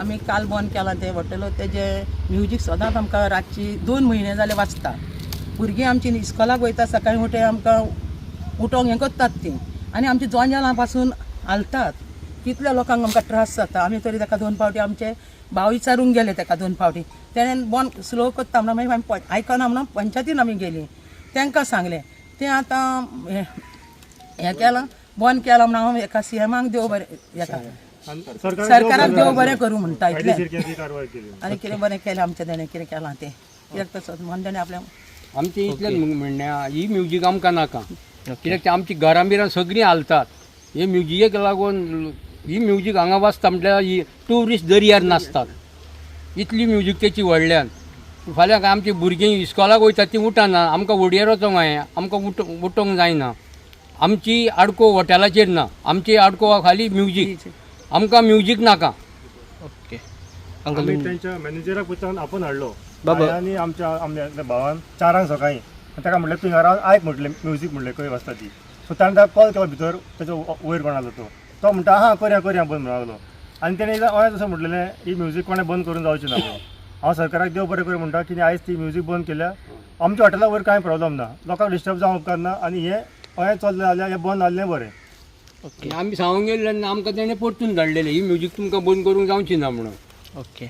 आमी काल बंद केलां तें हॉटेल. तेजें म्युजीक सदांच आमकां रातची 2 म्हयने जाले वाजता. भुरगीं आमची इस्कोलाक वयता, सकाळीं उठे आमकां उठोंक हें करतात तीं आनी आमची जोंजालां पासून हालतात. कितल्या लोकांक आमकां त्रास जाता. आमी तरी ताका दोन फावटी, आमचे भाव विचारूंक गेले ताका दोन फावटी, तेणें बंद स्लो करता म्हणून. मागीर आमी आयकना म्हणून पंचायतीन आमी गेलीं, तांकां सांगलें. तें आतां हें हें केलां, बंद केलां म्हणून हांव एका सीएमाक देव बरें, हेका सरकाराक देव बरें करूं म्हणटा इतलें. कायदेशीर कितें ती कारवाय केली. आनी कितें बरें केलें आमचें तेणें, कितें केलां तें, कित्याक तसोच म्हणून तेणें आपल्या आमचें इतलेंच म्हणणें आहा, ही म्युजीक आमकां नाका, कित्याक ते आमची घरां बिरां सगळीं हालतात हे म्युजिकेक लागून. ही म्युजीक हांगा वाजता म्हटल्यार ही ट्युरिस्ट दर्यार नाचतात, इतली म्युजीक तेची व्हडल्यान. फाल्यां काय आमची भुरगीं इस्कोलाक वयतात, तीं उठना. आमकां वडयेर वचोंक जाय, आमकां उठोंक जायना. आमची आडको हॉटेलाचेर ना, आमची आडको आहा खाली म्युजीक. आमकां म्युजीक नाका. Okay uncle. आमी तेंच्या मॅनेजराक पयतान आपोवन हाडलो. बाबा. आनी आमच्या आमच्या भावान 4 सकाळी आनी ताका म्हटलें, तूं घरा आयक म्हटलें, म्युजीक म्हटलें खंय वाजता ती. सो ताणें ताका कॉल केलो भितर, तेजो वयर कोण आसलो तो, तो म्हणटा हां करया करया बंद म्हणून लागलो. आनी तेणें एकदां अशें तशें म्हटलेलें, ही म्युजीक कोणें बंद करून जावची ना म्हणून. हांव सरकाराक देव बरें करूं म्हणटा की आयज ती म्युजीक बंद केल्या. आमच्या हॉटेला वयर कांय प्रॉब्लम ना, लोकांक डिस्टर्ब जावंक उपकारना आनी हें अशें चल्लें जाल्यार हें बंद जाल्लें बरें. ओके. आमी सांगूंक गेल्ले तेन्ना आमकां तेणें परतून धाडलेलें, ही म्युजीक तुमकां बंद करूंक जावची ना म्हणून. ओके,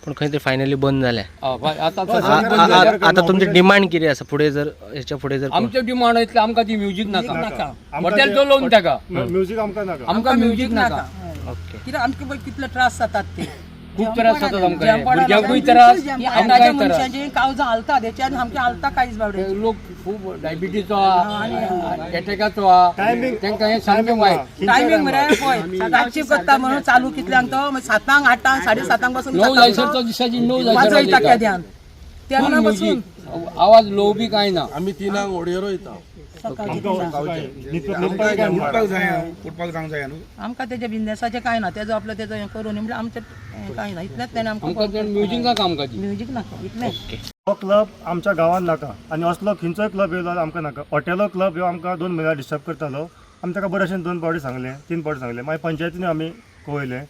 पूण खंय तरी फायनली बंद जालें. आतां सरकारान बंद आतां तुमची डिमांड कितें आसा फुडें, जर हेच्या फुडें जर आमचें डिमांड इतलें, आमकां ती म्युजीक नाका. नाका. हॉटेल चलोवन ताका. म्युजीक आमकां नाका. आमकां म्युजीक नाका. ओके. कित्याक आमकां पळय कितले त्रास जातात ते. खूब त्रास जातात आमकां. जें पडना. भुरग्यांकूय त्रास, ही आमकांय आतांच्या त्रास. मनशाची कावजां हालतात, हेच्यान सामकें हालता कांयच बावडे. ते लोक खूब डायबिटीजो एटॅकाचो आहा तांकां, हें सामकें वायट. टायमींग मरे पळय, रातची करता म्हणून चालू कितल्यांक तो, मागीर 7 8 7:30 पासून 9 जायसर तो, दिसाची 9 जायसर वाजयता. वाजयता. केद्यान तेन्ना बसून. आवाज लो बी कांय ना. आमी 3 वडयेर वयता. न्हिदपाक काय उठपाक जाय, उठपाक जावंक जाय न्हू. आमकां तेजे बिजनेसाचें कांय ना, तेजो आपलो तेजो हें करून म्हणल्यार आमचें हें कांय ना, इतलेंच तेणें आमकां आमकां. म्युजीक नाका आमकां ती. म्युजीक नाका, इतलेंच. हो क्लब आमच्या गांवांत नाका आनी असलो खंयचोय क्लब येयलो जाल्यार आमकां नाका. हॉटेलो क्लब ह्यो आमकां 2 म्हयन्या डिस्टर्ब करतालो. आमी ताका बरे भशेन दोन फावटी सांगलें, तीन फावटी सांगलें, मागीर पंचायतीन आमी कळयलें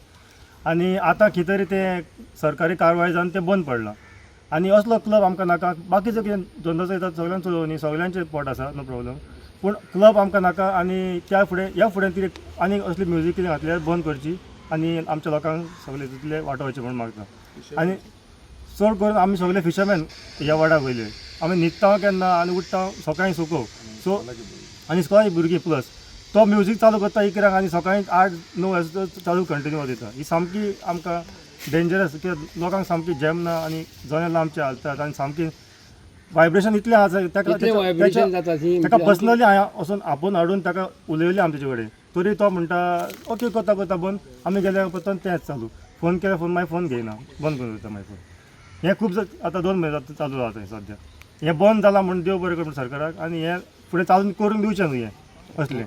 आनी आतां कितें तरी तें सरकारी कारवाय जावन तें बंद पडलां. आनी असलो क्लब आमकां नाका. बाकीचो कितें धंदो चलयता सगळ्यांक चलोवनी, सगळ्यांचें पोट आसा, नो प्रॉब्लम, पूण क्लब आमकां नाका. आनी त्या फुडें ह्या फुडें कितें आनी असली म्युजीक कितें घातल्यार बंद करची आनी आमच्या लोकांक सगळे तितले वाटोवचें म्हूण मागता. आनी चड करून आमी सगळे फिशरमॅन ह्या वाड्या वयले, आमी न्हिदता केन्ना आनी उठ्ठा सकाळीं सुको. सो आनी सकाळीं भुरगीं प्लस तो म्युजीक चालू करता 11 आनी सकाळीं 8-9 वरांचो चालू कंटिन्यू दिता. ही सामकी आमकां डेंजरस, कित्याक लोकांक सामकी जमना आनी जनेलां आमची हालतात आनी सामकी वायब्रेशन इतलें आसा ताका. इतलें vibration जाता ती. ताका पर्सनली हांवें वचून आपोवन हाडून ताका उलयलें आमचे कडेन, तरी तो म्हणटा ओके करता करता बंद. आमी गेल्या परतून तेंच चालू. फोन केल्यार फोन मागीर फोन घेयना, बंद करून दवरता मागीर फोन. हें खूब आतां 2 म्हयने जाता चालू जाता हें सद्या. हें बंद जालां म्हूण देव बरें करूं सरकाराक आनी हें फुडें चालू करूंक दिवचें न्हू हें असलें.